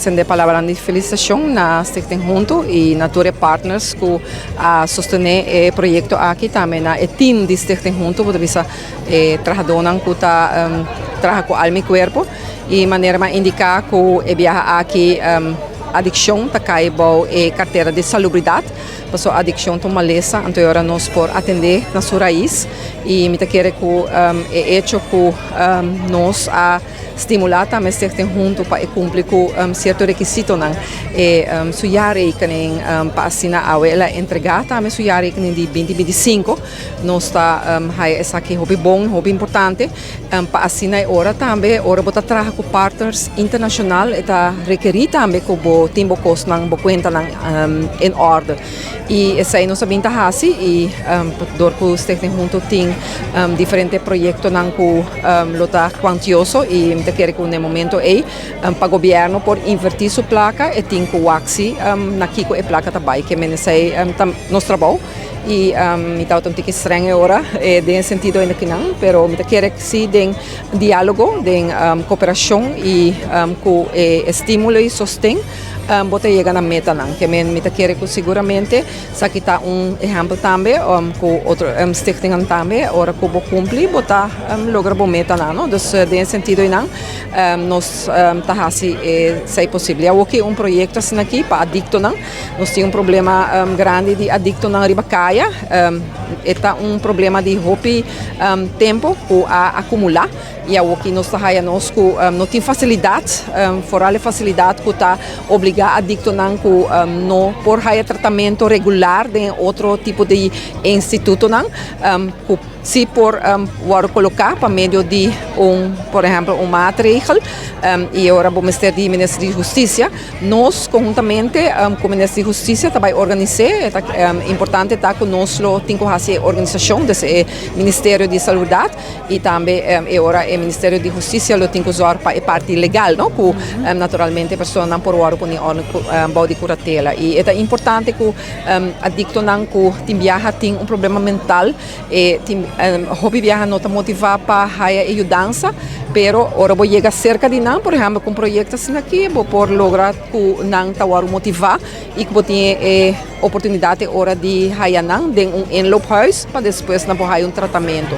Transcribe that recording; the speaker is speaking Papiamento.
Extende palabra di felicitacion na Stichting Hunto y na tur partners cu a sostene e proyecto aki, tambe na e team di Stichting Hunto, por bisa trahadornan cu ta traha cu alma y cuerpo y manera m'a indica cu e biaha aki adiccion ta cay bou e cartera di salubridad, paso adiccion ta malesa, anto ora nos por atende na su raiz y mi ta kere cu e hecho cu nos a stimula tambe Stichting Hunto pa cumpli cu cierto requisitonan e su jaarrekening pa asina awe el a entrega tambe su jaarrekening di 2025. Nos ta haya esaki hopi bon, hopi importante pa asina ora tambe ora bo ta traha cu partners internacional, ta requeri tambe cu bo tin bo cosnan, bo cuentanan in orde y esey nos a bin ta hasi y door cu Stichting Hunto tin diferente proyectonan cu lo ta cuantioso y ta kere cu na momento ey pa gobierno por inverti su placa e tin cu wak si na kico e placa ta bay, kiermen esey ta nos trabou y mi ta un tiki streng ora den sentido ainda cu pero mi ta kere si den dialogo, den cooperacion y cu estimulo y sosten bo ta yega na metanan. Kiermen mi ta kere cu seguramente esaki ta un ehempel tambe cu otro stichting tambe, ora cu bo cumpli, bo ta logra bo metanan, no? Dus den sentido nan nos ta hasi esey posibel. Awor un proyecto asina aki pa adictonan. Nos tin un problema grandi di adictonan riba caya. Ta un problema di hopi tempo cu a acumula y awor nos ta haya nos cu no tin facilidad, vooral e facilidad cu ta obliga adictonan cu no por haya tratamento regular den otro tipo di institutonan cu si por wordo coloca pa medio di un, por ehempel, un maatregel y ora e Ministerio di Ministerio di Husticia, nos conhuntamente cu Ministerio di Husticia tambe organisa, ta importante ta cu nos lo tin cu haci organisacion di e Ministerio di Salud y tambe e ora e Ministerio di Husticia lo tin cu zorg pa e parti legal, no? Cu naturalmente personanan por wordo poni bou di curatela y ta importante cu adictonan cu tin biaha tin un problema mental y tin hopi biaha no ta motiva pa haya yudansa, pero ora bo yega cerca di nan, por ehempel, cu un proyecto asina aki, bo por logra cu nan ta wordo motiva y cu tin e oportunidad ora di haya nan den un inloophuis pa despues nan por haya un tratamento.